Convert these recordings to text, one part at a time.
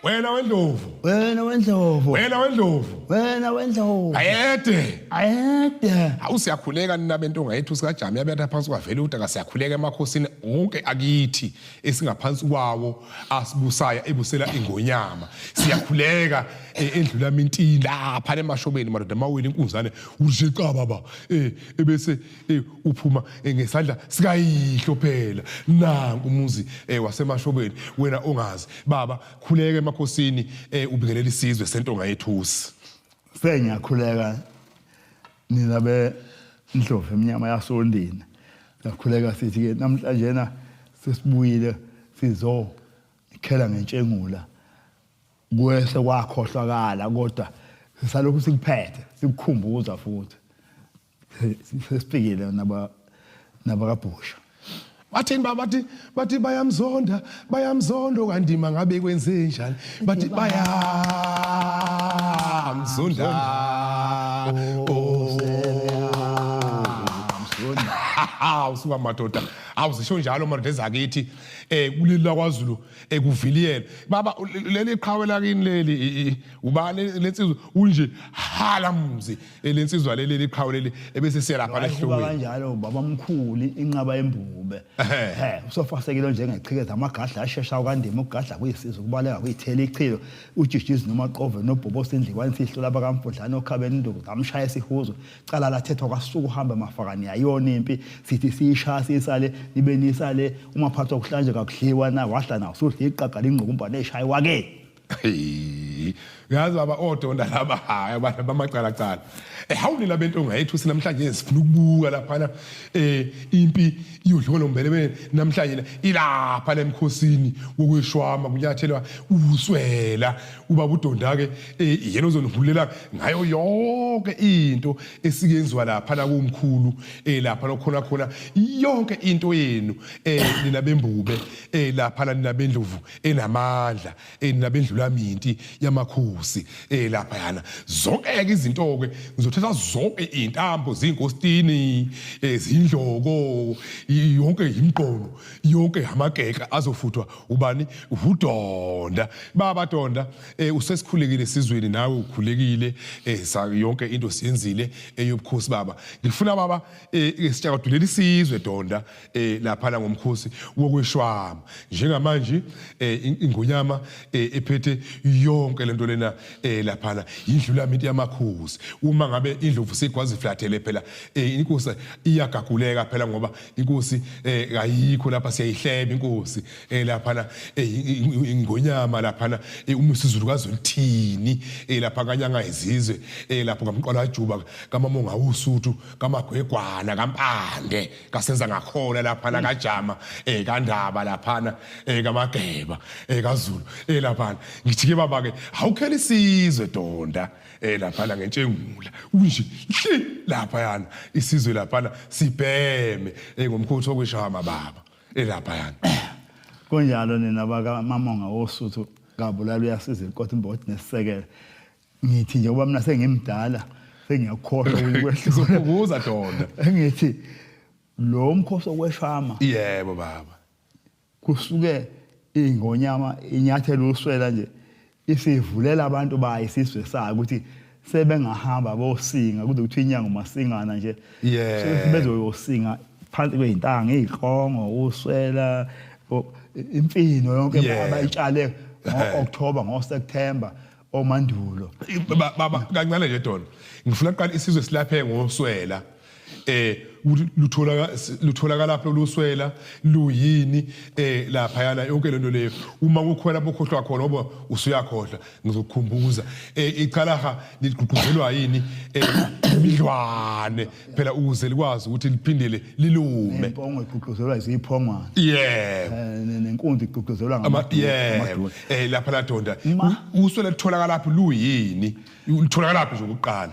Wena wendlovu. Wena wendlovu. Wena wendlovu. Wena wendlovu. Ayede. Ayede. Awu siyakhuleka nina bentonga yethu sikajami yabetha phansi kwavela udaka siyakhuleka emakhosini onke akithi esingaphansi kwawo asibusayo ebusela ingonyama. Siyakhuleka endlula mintini lapha emashobeni madoda mawele inkunzane ushiqa baba ebese uphuma ngesandla sikayihlo phela nanku umuzi wasemashobeni wena ongazi baba khuleka emakhosini ubingelela isizwe sentonga yethusi. Sengiyakhuleka nina be ndlovu emnyama yasondini. Siyakhuleka sithi ke namhlanje na sesibuyile sizokhela ngentshengula kwese kwakhohlwakala kodwa sisalokhu sikuphethe sikukhumbuza futhi sesifikile naba nabakabhusha. Bathini baba bathi bathi bayamzonda bayamzondo kandima ngabe kwenze njani bathi bayamzonda oh usuka madoda awuzisho njalo madoda ezakithi eh kuleli lakwaZulu ekuviliyela baba leli qhawe lakini leli ubani lensizwa unje hala mzi lensizwa leli liqhawe leli ebese siya lapha lehlukweni kanjalo baba mkhulu inqaba yembube he usofasekile njengeqhikeza amagadla ashesha kandima ukugadla kuyisizwe kubaleka kuyithela ichilo ujijizi noma qove nobhobo sindliwane sihlola abakamfudlana okhabeni induku zamshaya esihuzo cala lathethwa kwasuka uhamba mafakani yayona impi sithi siyishaya siyisale nibe nisale uma phathwa kuhlanje kakudliwa na wahla na usudla iqaqa lingqukumbane eshaywa ke. Uyazi baba odonda laba hayi abantu bamacala cala. Hawu nina bentonga yethu sinamhlanje sifuna ukubuka laphana impi iyodliwa nombelebele namhlanje ilapha lemkhosini wokweshwama kunyathelwa uswela ubaba udonda ke yena ozonihulela ngayo yonke into esiyenziwa lapha la kumkhulu lapha lokhona khona yonke into yenu nina bembube lapha la nina bendlovu enamandla enabendlulaminti yamakhosi lapha yana zonke ke izinto ke ngizothatha zonke izintambo zinkostini ezindloko yonke imqono yonke amageka azofuthwa ubani udonda baba donda usesikhulekile esizweni nawe ukhulekile yonke into siyenzile eyobukhosi baba ngifuna baba sitshakadulela isizwe donda laphana ngomkhosi wokweshwama njengamanje ingonyama ephethe yonke lento lena laphana indlula into yamakhosi uma ngabe indlovu sigwazi flathele phela inkosi iyagaguleka phela ngoba inkosi kayikho lapha siyayihleba inkosi laphana ingonyama laphana uMisuzulu kaZwelithini lapha kanyanga izizwe lapho kaMqwalajuba kaMamonga uSuthu kaMagwegwana kaMpande kasenza ngakhona laphana kajama kandaba laphana kamageba kaZulu laphana ngithi ke baba ke awukhela isizwe donda laphana ngentshengula unje hli laphayana isizwe laphana sibheme ngomkhothi wokweshama baba laphayana. Kunjalo nina bakaMamonga woSuthu kabulala uyasiza inkosi imbodi nesisekelo. Ngithi nje ngoba mina sengimdala sengiyakhohlwa ukwehlula. Ubuza donda. Ngithi lo mkhosi okweshama. Yebo baba. Kusuke ingonyama inyathela uswela nje isivulela abantu bayo isizwe sayo ukuthi sebengahamba bosinga kuze kuthiwa inyanga umasingana nje. Yeah. Bezoyosinga phansi kwey'ntanga iy'klongo uswela imfino yonke abayitshale ngo-October ngo-September omandulo. Baba kancane nje Dona ngifuna kuqala isizwe silaphe ngoswela ukuthi lutholaka lutholakala lapho luswela luyini lapha yana yonke lento leyo uma kukhona bokhohlwa khona ngoba usuyakhohlwa ngizokukhumbuza ichalaha ligqugquzelwa yini imidlwane phela ukuze likwazi ukuthi liphindele lilume impongo igqugquzelwa iziphongwana yebo nenkunzi igqugquzelwa ngamaduna lapha ladonda uswele lutholakala lapho luyini lutholakala lapho nje ukuqala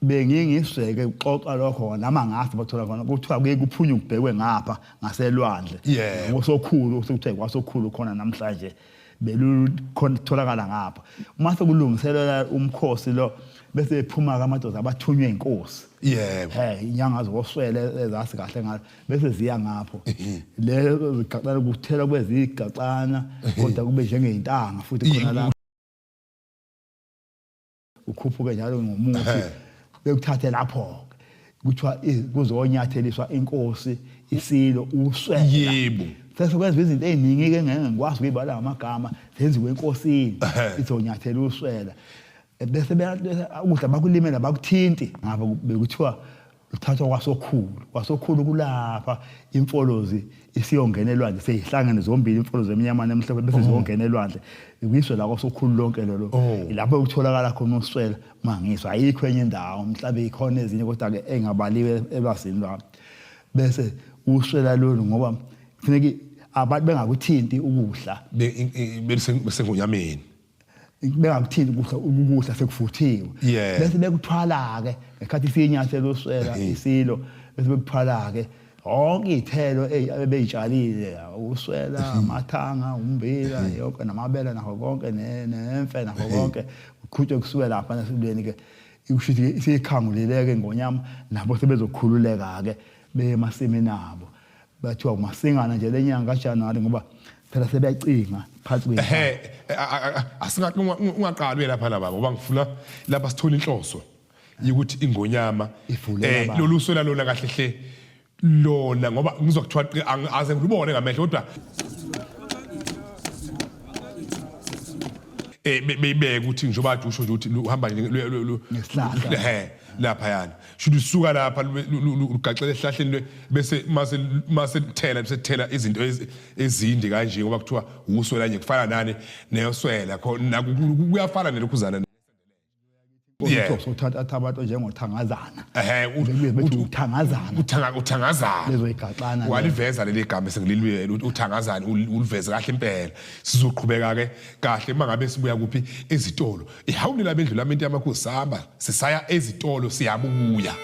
Bengingiseke kuxoxa lokho nami angazi bathola khona kuthiwa kuye kuphunywe kubhekwe ngapha ngaselwandle Yebo. Ngosokhulu sekuthiwa kwasokhulu khona namhlanje. Belutholakala ngapha uma sekulungiselela umkhosi lo, bese bephuma-ke amadoda abathunywe inkosi. Yebo. He, inyanga zoswele ezasi kahle ngalo, bese ziya ngapho le zigaxana kuthela kube zigaxana, kodwa kube njengey'ntanga futhi khona la, ukhuphuke njalo ngomuthi, bekuthathe lapho-ke kuthiwa kuzonyatheliswa inkosi isilo uswela. Sesekwenziwa izinto ey'ningi-ke ngeke ngikwazi ukuyibala ngamagama, zenziwe enkosini izonyathela uswela. Bese ukudla bakulimela bakuthinti ngapha, bekuthiwa luthathwa kwasokhulu, kwasokhulu kulapha imfolozi isiyongena elwandle, seyihlangene zombili imfolozi emnyama nemhlophe, bese ziyongena elwandle, kuyiswe la kwasokhulu lonke lolo. Lapho kutholakala khona uswela mangiswa, ayikho enye indawo, mhlawumbe ikhona ezinye kodwa-ke engabaliwe elwazini lwami. Bese uswela lolu ngoba kufuneka abantu bengakuthinti ukudla. Besengonyameni. Bengakuthinti ukudla, ukudla sekuvuthiwe. Bese bekuthwala-ke ngesikhathi siyinyathela uswela isilo, bese bekuthwala-ke yonke iy'thelo ebey'tshalile, uswela, amathanga, ummbila, yonke namabele nakho konke, nemfe nakho konke, kuqhutshwe kusuke lapha nasilweni-ke. Kusho ukuthi isiyikhangulile-ke ingonyama, nabo sebezokhululeka-ke beye emasimini abo. Bathiwa umasingana nje le nyanga kaJanuwari ngoba phela sebeyacinga phansi kwethu. Ehhe, asingathi ungaqali uye lapha baba, ngoba ngifuna lapha sithole inhloso yokuthi ingonyama Ivulela abantu. Lolu swela lona kahle hle lona, ngoba ngizwa kuthiwa aze ngilubone ngamehlo, kodwa beyibeke ukuthi njengoba kade usho nje ukuthi luhamba nje Ngesihlahla. Ehhe, laphayana shuthi usuka lapha lugaxela esihlahleni bese mase kuthela, bese kuthela izinto ezinde kanje, ngoba kuthiwa uswela nje kufana nani neyoswela khona, kuyafana nelokhuzana. Kuthiwa uthatha abantu njengothangazana. Bethi uthangazana. Uthangazana. Lezo igaxana. Waliveza leli gama esengililwele, uthangazana, uliveze kahle impela. Sizoqhubeka ke kahle uma ngabe sibuya kuphi ezitolo. Ihawuli labendlu lami into yamakhosi, sihamba sisaya ezitolo siyabuya.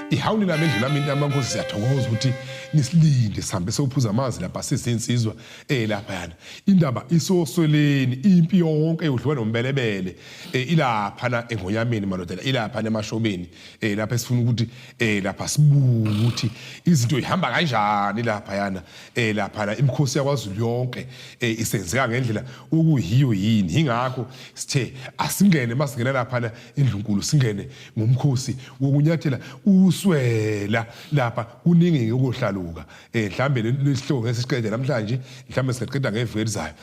Ihawuli lami endlu lami into yamakhosi, siyathokoza ukuthi nisilinde sihambe siyophuza amanzi lapha sizinsizwa laphayana. Indaba isosweleni, impi yonke yodliwa nombelebele ilaphana engonyameni malodela, ilaphana emashobeni, lapha esifuna ukuthi lapha sibuke ukuthi izinto ihamba kanjani laphayana, laphana imikhosi yakwaZulu yonke isenzeka ngendlela okuyiyo yini. Ingakho sithe asingene, masingena laphana endlunkulu singene ngomkhosi wokunyathela uswela lapha. Kuningi ukuhlaluka, mhlambe lesihloko ngesiqede namhlanje, mhlambe singaqeda ngeviki elizayo.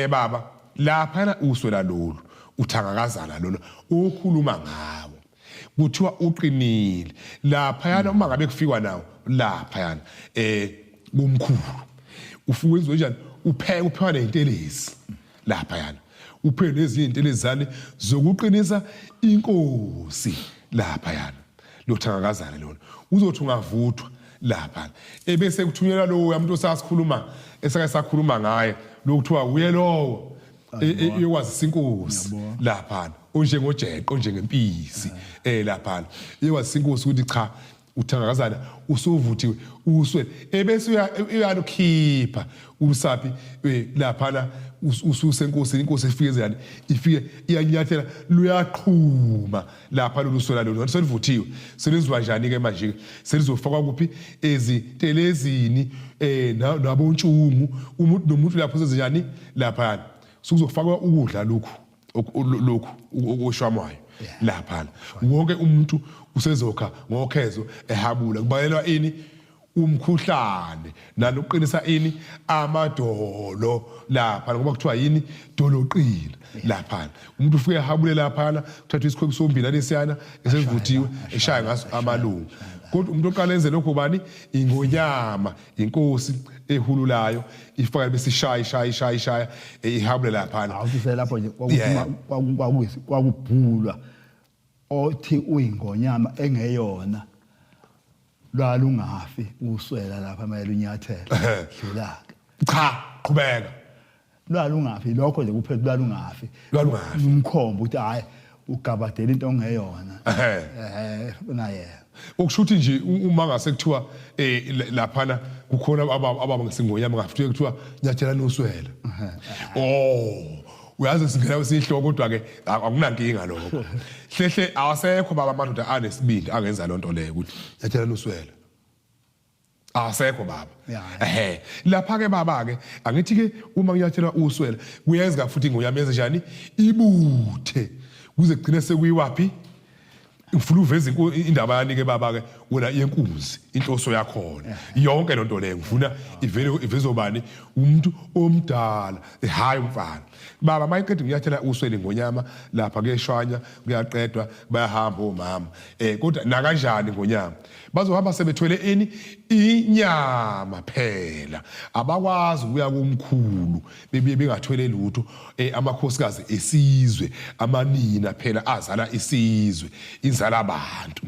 Baba, laphana uswela lolu uthangakazana lona okhuluma ngawo kuthiwa uqinile laphayana, uma ngabe kufikwa nawo laphayana kumkhulu ufike wenziwe njani? Upheka, uphiwa nezintelezi laphayana, uphiwe nezinye izintelezane zokuqinisa inkosi laphayana. Lothangakazana lona uzothi ungavuthwa lapha, ebese kuthunyelwa lowo umuntu osasikhuluma, esake sakhuluma ngaye, lokuthiwa uye lowo iyokwazisa inkosi laphana, onjengojeqo, onjengempisi laphana, iyokwazisa inkosi ukuthi cha, uthangakazana usuvuthiwe uswe, ebese uyalukhipha ulusaphi laphana, ususenkosini. Inkosi ifike zani, ifike iyanyathela, luyaqhuma lapha lolu swela lolu selivuthiwe. Selizwa njani ke manje? Selizofakwa kuphi? Ezitelezini nabontshungu, umuntu nomuntu lapho sezenjani lapha, sokuzofakwa ukudla lokhu lokhu okushwamwayo lapha, wonke umuntu usezokha ngokhezo ehabula, kubalelwa ini? Umkhuhlane nalokuqinisa ini? Amadolo lapha, ngoba kuthiwa yini? Doloqina lapha. Umuntu ufike ehabule laphana, kuthathwa isikhwebu sombila lesiyana esivuthiwe, eshaya ngaso amalungu. Kodwa umuntu oqala enze lokho bani? Ingonyama, inkosi ehululayo, ifaka bese ishaya ishaya ishaya ishaya ihabule laphana. Awuthi selapho nje kwakubhulwa. Othi uyingonyama engeyona lwalungafi uswela lapha mayela unyathela dlula-ke. Cha, qhubeka. Lwalungafi lokho nje kuphela, lwalungafi. Lwalungafi. Umkhomba ukuthi hayi, ugabadela into ongeyona. Naye. Okusho ukuthi nje uma ngase kuthiwa laphana kukhona ababa ngesingonyama, ngafike kuthiwa nyathela uswela. Oh, uyazi singena kwesihloko, kodwa ke akunankinga lokho. Hlehle awasekho baba amadoda anesibindi angenza lonto leyo ukuthi nyathela uswela. Asekho baba. Ehe, lapha ke baba ke angithi ke uma kunyathela uswela kuyenzeka futhi ingonyama yenze njani, ibuthe kuze kugcine sekuyiwaphi. Ngifuna uveze indaba yani ke baba ke wena yenkunzi, inhloso yakhona yonke lonto leyo ngifuna ivele ivezobani umuntu omdala, hayi umfana baba. Mayiqeda ukunyathela uswele ngonyama lapha kuyeshwanya, kuyaqedwa, bayahamba omama, kodwa nakanjani ngonyama bazohamba sebethwele ini, inyama phela. Abakwazi ukuya kumkhulu bebuye bengathwele lutho. Amakhosikazi esizwe, amanina phela azala isizwe, inzala abantu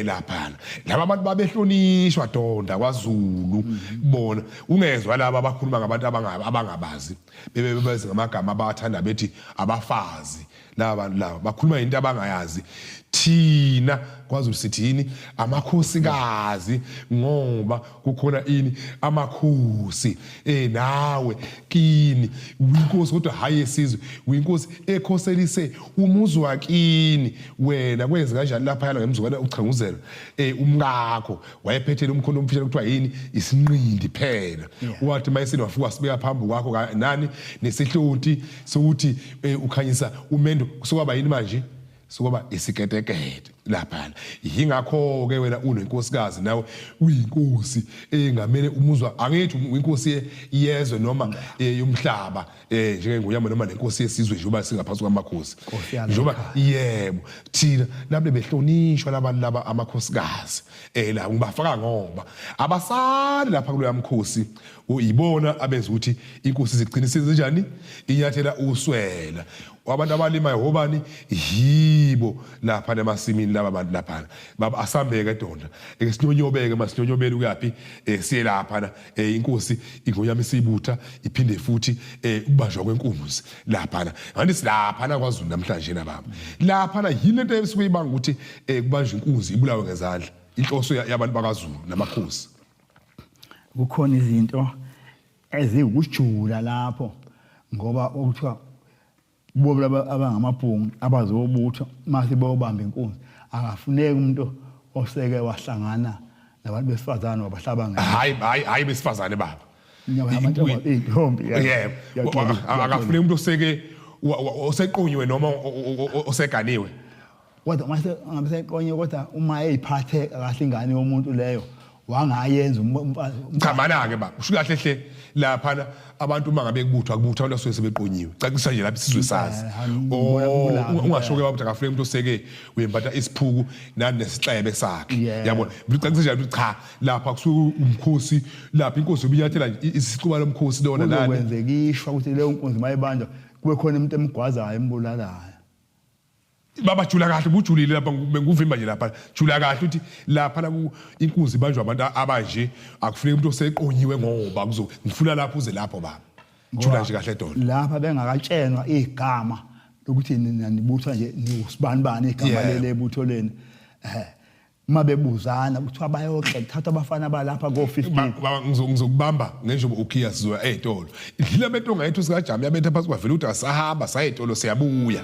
laphana. Laba abantu babehlonishwa donda kwaZulu. Bona ungezwa laba abakhuluma ngabantu abangabazi bebe beze ngamagama abathanda bethi abafazi. Laba bantu laba bakhuluma into abangayazi. Thina kwaZulu sithi yini? Amakhosikazi, ngoba kukhona ini, amakhosi. Nawe kini uyinkosi, kodwa hayi esizwe, uyinkosi ekhoselise umuzi wakini. Wena kwenze kanjani lapha yana ngemzukwana uchanguzela umkakho wayephethele umkhonto omfishane kuthiwa yini, isinqindi phela. Wathi mayesini wafika wasibeka phambi kwakho nani nesihlonti sokuthi ukhanyisa umendo, kusokwaba yini manje, sokwaba isiketekete laphana. Yingakho ke wena unenkosikazi, nawe uyinkosi engamele umuzwa, angithi inkosi yezwe noma yomhlaba njengengonyama noma nenkosi yesizwe njengoba singaphansi kwamakhosi Nkosi yala njengoba ekhaya. Yebo, thina labe behlonishwa labantu laba amakhosikazi la ngibafaka ngoba abasali lapha kuloya mkhosi, uyibona abenza ukuthi inkosi zigcine senzenjani, inyathela uswela. Abantu abalimayo hobani yibo lapha nemasimini laba bantu lapha baba. Asambeke donda, eke sinyonyobeke, masinyonyobele ukuyaphi, siye lapha na inkosi ingonyama isibutha iphinde futhi ukubanjwa kwenkunzi lapha na. Ngathi silapha na kwaZulu namhlanje na baba lapha na, yini lento esuke ibanga ukuthi kubanjwe inkunzi ibulawe ngezandla, inhloso yabantu bakaZulu namakhosi? Kukhona izinto eziwukujula lapho, ngoba okuthiwa bo laba abangamabhungu abazobutha mase beyobamba inkunzi, akafuneki umuntu oseke wahlangana nabantu besifazane wabahlaba nge Hayi, hayi, hayi, besifazane baba. Intombi. Yebo, akafuneki umuntu oseke oseqonyiwe noma oseganiwe. Kodwa mase ngabe seqonyiwe, kodwa uma eyiphathe kahle ingane yomuntu leyo wangayenza umfazi. Cha mana ke baba, usho kahle hle laphana abantu uma ngabe kubuthwa, kubuthwa abantu asuke sebeqonyiwe. Cacisa nje lapha isizwe sazi. Oh, ungasho ke baba ukuthi akafuneki umuntu oseke uyembatha isiphuku nani nesixebe sakhe. Yabona, ucacisa nje ukuthi cha, lapha kusuke umkhosi, lapha inkosi ubinyathela nje isicuba lomkhosi lona nani. Kuzokwenzekishwa ukuthi leyo nkunzi mayibanjwa kube khona umuntu emgwazayo embulalayo. Baba, jula kahle, bujulile lapha, benguvimba nje lapha. Jula kahle ukuthi lapha la inkunzi ibanjwa abantu abanje, akufuneki umuntu oseqonyiwe ngoba kuzo ngifuna lapho uze lapho baba. Jula nje kahle doda. Lapha bengakatshenwa igama lokuthi nina nibutha nje niwusibanibani igama leli ebutho leni. Uma bebuzana kuthiwa bayoxe kuthathwa abafana balapha ko-15. Baba, ngizokubamba ngenjoba ukhiya, sizoya ey'tolo. Idlila betonga yethu sikajami yabetha phansi kwavela ukuthi asahamba saya ey'tolo, siyabuya.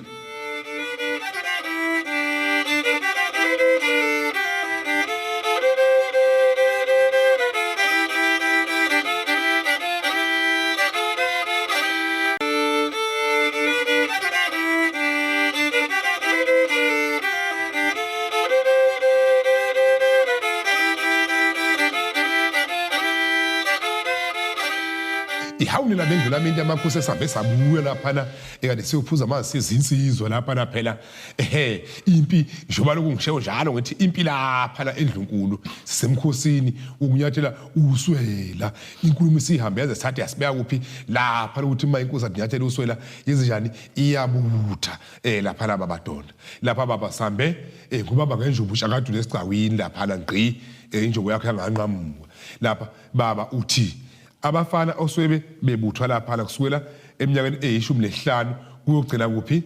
Ihawu nina bendlula minti amakhosi esambe sabuya laphana ekade siyophuza amanzi sizinsizwa laphana phela ehe impi njengoba lokhu ngishewo njalo ngithi impi lapha la endlunkulu sisemkhosini ukunyathela uswela inkulumo isihambe yaze sathi yasibeka kuphi lapha ukuthi uma inkosi adinyathela uswela yenze njani iyabutha eh lapha laba badonda lapha baba sambe eh ngubaba ngenjubu ushakadule esigcawini lapha la ngqi eh, injobo yakhe yanganqamuka lapha baba uthi abafana oswebe bebuthwa lapha la kusukela eminyakeni eyishumi nesihlanu kuyogcina kuphi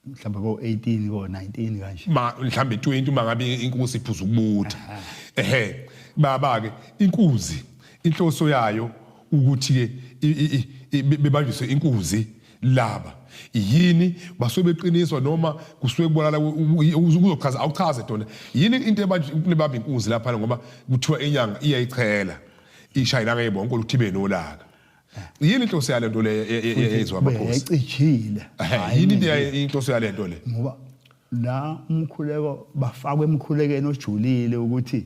mhlawumbe ko 18 ko 19 kanje ma mhlawumbe 20 uma ngabe inkosi iphuza ukubutha ehe baba ke inkuzi inhloso yayo ukuthi ke bebanjiswe inkuzi laba yini basuke beqiniswa noma kusuke kubonakala uzochaza awuchaze dona yini into ebamba inkunzi lapha ngoba kuthiwa inyanga iyayichela ishaye nangeyibonke ukuthi ibe nolaka yini inhloso yale nto le eyezwa amakhosi yayicijile yini into inhloso yale nto le ngoba la umkhuleko bafakwe emkhulekeni ojulile ukuthi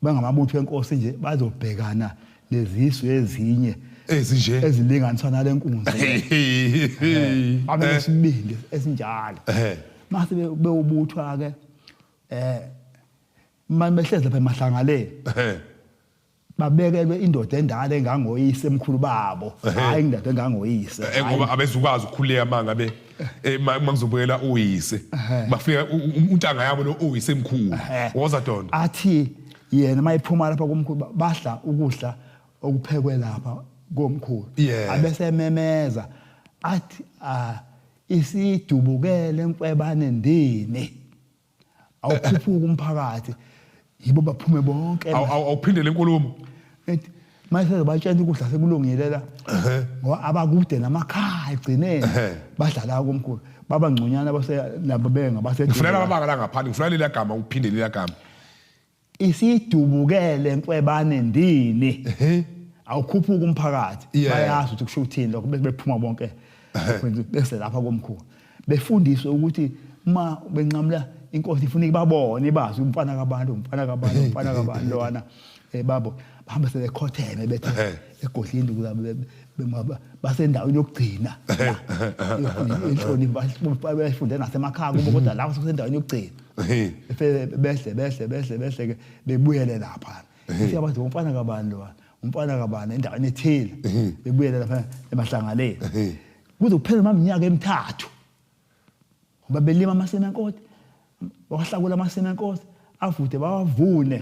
bangamabutho enkosi nje bazobhekana nezizwe ezinye ezinje ezilinganiswa nale nkunzi babe nesibindi esinjalo mase bewubuthwa ke eh manje behlezi lapha emahlangaleni babekelwe indoda endala engangoyise emkhulu babo hayi indoda engangoyise eh, ngoba abezukwazi ukukhuleka mangabe eh, makuzobuyela uyise bafika untanga yabo lo uyise emkhulu woza dondo athi yena mayiphuma lapha komkhulu badla ukudla okuphekwe lapha komkhulu abese ememeza athi ah isidubukele nkwebane ndini awukhuphuka umphakathi yibo baphume bonke awuphinde lenkulumo ethi mase batshela ukudla sekulungile la ngoba abakude namakhaya egcineni badlala komkhulu baba ngconyana base nabo bengabase ngifuna lababanga la ngaphandle ngifuna leli gama uphinde leli gama isidubukele nkwebane ndini awukhuphuka umphakathi bayazi ukuthi kusho ukuthini lokho bese bephuma bonke bese lapha komkhulu befundiswe ukuthi uma benqamula inkosi ifuna ibabone ibazi umfana kabantu umfana kabantu umfana kabantu lowana eh babo bahamba sebekhotheme bethe egodla induku zabo basendaweni yokugcina inhlonipho bayifunde nasemakhaya kubo kodwa lapho sekusendaweni yokugcina behle behle behle behle ke bebuyele lapha ifika bathi umfana kabani lo umfana kabani endaweni ethile bebuyele lapha emahlangaleni kuze kuphele iminyaka emithathu ngoba belima amasimu enkosi bawahlakula amasimu enkosi avuthe bawavune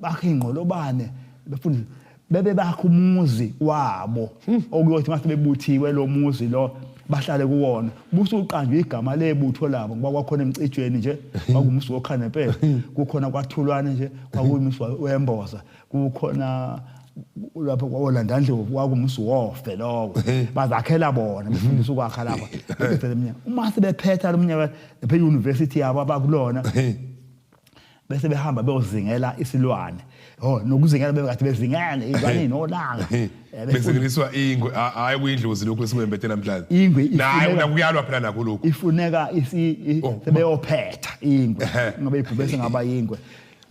bakhe ingqolobane befundise bebe bakha umuzi wabo hmm. okuyothi mase bebuthiwe lo muzi lo bahlale kuwona busuqanjwa igama lebutho labo ngoba kwakhona emcijweni nje kwakumusi wokhanepela kukhona kwathulwane nje kwakuyumusi wemboza kukhona lapho kwawolandandlovu kwakumusi wofe lowo bazakhela bona befundisa ukwakha lapha bebethele iminyaka uma sebephetha lo mnyaka lapha e-university yabo abakulona bese behamba beyozingela isilwane oh nokuzingela bebekade bezingele izwane nolanga eh, bezingeliswa ingwe hayi kuyidlozi lokhu esikwembethe namhlanje ingwe naye unakuyalwa phela nakho lokhu ifuneka isi oh, sebeyophetha ingwe ngoba ibhubesi ngaba ingwe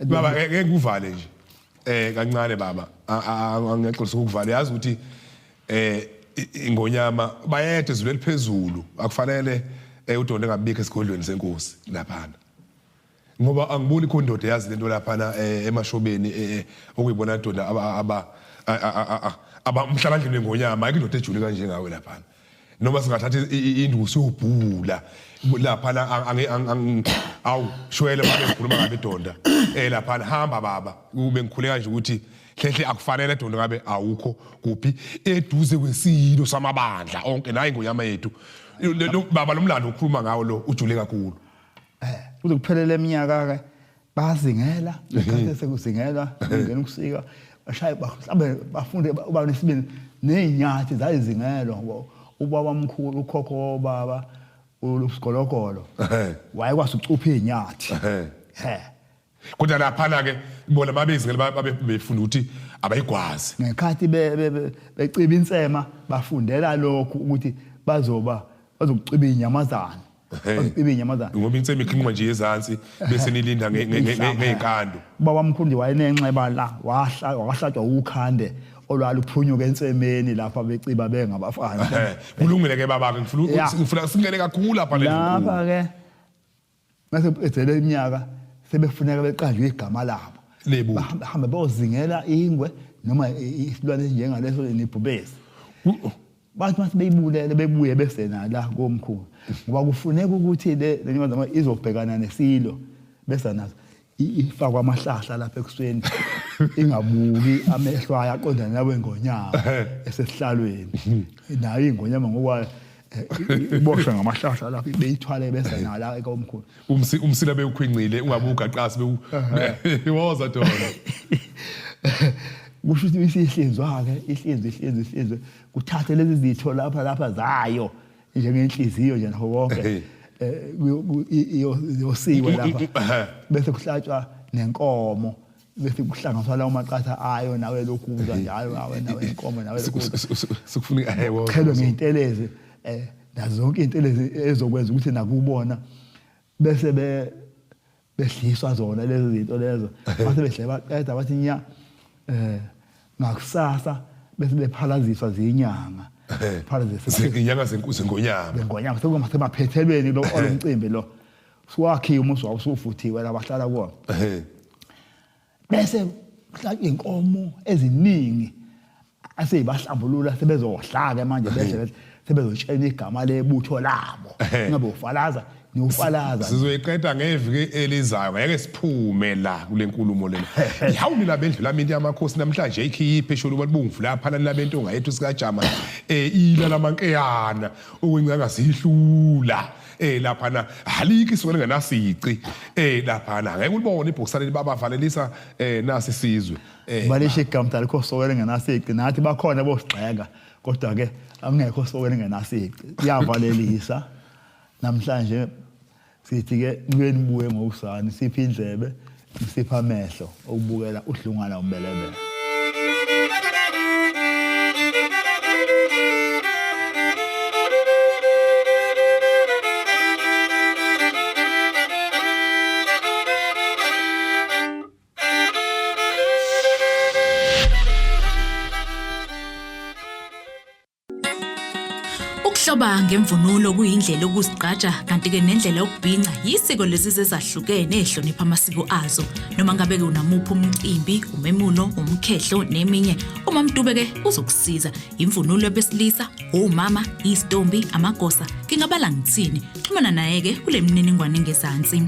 baba ngeke ngikuvale nje eh kancane baba angiyaxolisa ukukuvala yazi ukuthi eh ingonyama bayede izulu eliphezulu akufanele eh udonde ngabikho esigodlweni senkosi laphana ngoba angiboni khona indoda yazi lento laphana eh, emashobeni eh, eh, okuyibona doda aba aba umhlabandlini wengonyama ayikho indoda ejule kanjengawe laphana noma singathatha induku siyobhula laphana awu shwele babe ngikhuluma ngabe donda eh laphana hamba baba kube ngikhuleka nje ukuthi hlehle akufanele donda ngabe awukho kuphi eduze kwesilo samabandla onke nayi ingonyama yethu baba lo mlando ukhuluma ngawo lo ujule kakhulu eh kuze kuphelele eminyaka ke bayazingela ngesikhathi sekuzingelwa ngena ukusika bashaye mhlawumbe bafunde uba nesibindi ney'nyathi zayizingelwa ngoba ubaba mkhulu ukhokho wobaba usigologolo wayekwazi ukucupha iy'nyathi he kodwa laphana-ke bona babezingela babe befunda ukuthi abayigwazi ngekhathi beciba insema bafundela lokhu ukuthi bazoba bazokuciba iy'nyamazane Baziqibe inyamazane. Ngoba insema ikhinqwa nje ezansi bese nilinda ngezinkando. Ubaba mkhulu nje wayenenxeba la wahla wahlatshwa ukhande olwaluphunyuka ensemeni lapha beciba bengabafana. Kulungile ke baba ke, ngifuna ngifuna singene kakhulu lapha. Lapha ke mase kuqedele iminyaka, sebefuneka beqanjwe igama labo. Lebutho. Bahambe bayozingela ingwe noma isilwane esinjengaleso nebhubesi. Bathi mase beyibulele, bebuye bese nala komkhulu, ngoba kufuneka ukuthi le nyamazana izobhekana nesilo, bese nazo ifakwa amahlahla lapha ekuseni, ingabuki, amehlo ayo aqondane nawe ngonyama esesihlalweni. Nayo ingonyama ngokwayo iboshwe ngamahlahla lapha, beyithwale bese nala komkhulu. Umsila bewukhwincile, ungabe ugaqasi bewu woza dona. Kusho ukuthi isihlinzwa-ke, ihlinzwe, ihlinzwe, ihlinzwe, kuthathe lezi zitho lapha zayo, njengenhliziyo nje nakho konke, iyosiwe lapha, bese kuhlatshwa nenkomo, bese kuhlanganiswa lawo maqatha ayo nawe lokhu kuza njalo, nawe inkomo, nawe lokhu. Sikufuna woza. Qhelwe ngey'ntelezi, nazo zonke iy'ntelezi ezokwenza ukuthi nakubona, bese bedliswa zona lezi zinto lezo. Base bedle baqeda, bathi nya ngakusasa, bese bephalaziswa zinyanga, phalaziswa. Inyanga zengonyama. Ngonyama, sekuma semaphethelweni lo olomcimbi lo, suwakhiwe umuzi wawo, usufuthiwe la bahlala kuwona. Bese kuhlatshwa inkomo eziningi, aseyibahlambulula, sebezohla-ke manje, bese sebezotshena igama lebutho labo. Ngabe ufalaza niwufalaza. Sizoyiqeda ngeviki elizayo, ngeke siphume la kule nkulumo lena. Hawu nina bendlu lami, into yamakhosi namhlanje ikhiphe esho libomvu lapha nina bentonga yethu sikajama, ila lamankeyana okwencanga sihlula lapha na halikho isuke lingenasici lapha na ngeke ulibone ibhokisana libabavalelisa nasi isizwe. Balisho igama alikho soke lingenasici. Nathi bakhona bosigxeka, kodwa ke akungekho soke lingenasici. Iyavalelisa namhlanje, sithi ke nibuye nibuye ngokusani, siphe indlebe, siphe amehlo okubukela uDlungwana uMbelebele. Ukuhloba ngemvunulo kuyindlela yokuzigqaja, kanti-ke nendlela yokubhinca yisiko lezizwe ezahlukene ehlonipha amasiko azo. Noma ngabe-ke unamuphi umcimbi, umemulo, umkhehlo neminye, uMamDube-ke uzokusiza. Imvunulo yabesilisa, omama, izitombi, amagosa, ngingabala ngithini. Xhumana naye-ke kule mininingwane engezansi.